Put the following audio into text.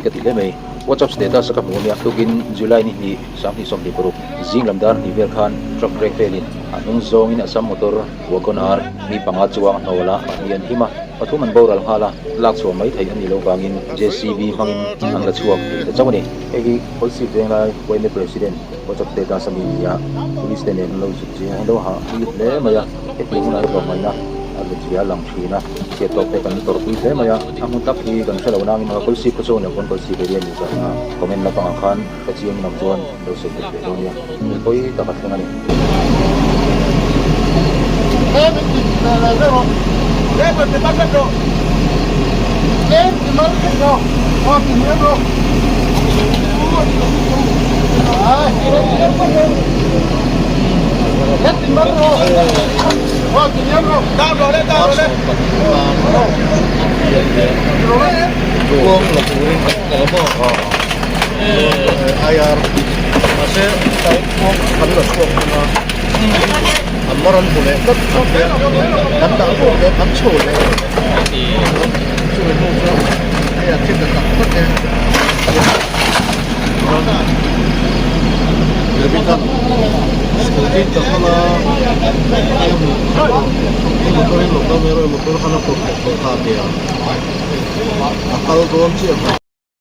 ka ti hle mai. WhatsApp status a ka hmuh ania, tukin July ni hnih 2026 zing lam dar hnih vel khan truck brake fail in a hnung zawngin Assam motor Wagon R mi panga chuang a hnawl a, pahnih an him a, pathum an boral nghal a, lak chhuah mai theih a nih loh vangin JCB hmangin an la chhuak thei ta chauh a ni. Hei hi Kawlsip Venglai yma President WhatsApp status a mi ni a, Police te nen an lo zuk zing ang deuh a, hah hle mai a, hetiang hunah hi tlawmngaihna a hlut zia a lang thin a, chhiat tawk te kan tawrhpui hle mai a, a hmun tak hi kan hre lo nangin Kawlsip khaw chhung leh pawn Kawlsip area ni ka ring a, comment lampangah khan hre chiang in awm chuan lo sawi tel ve dawn nia, thil pawi tak a thleng a ni.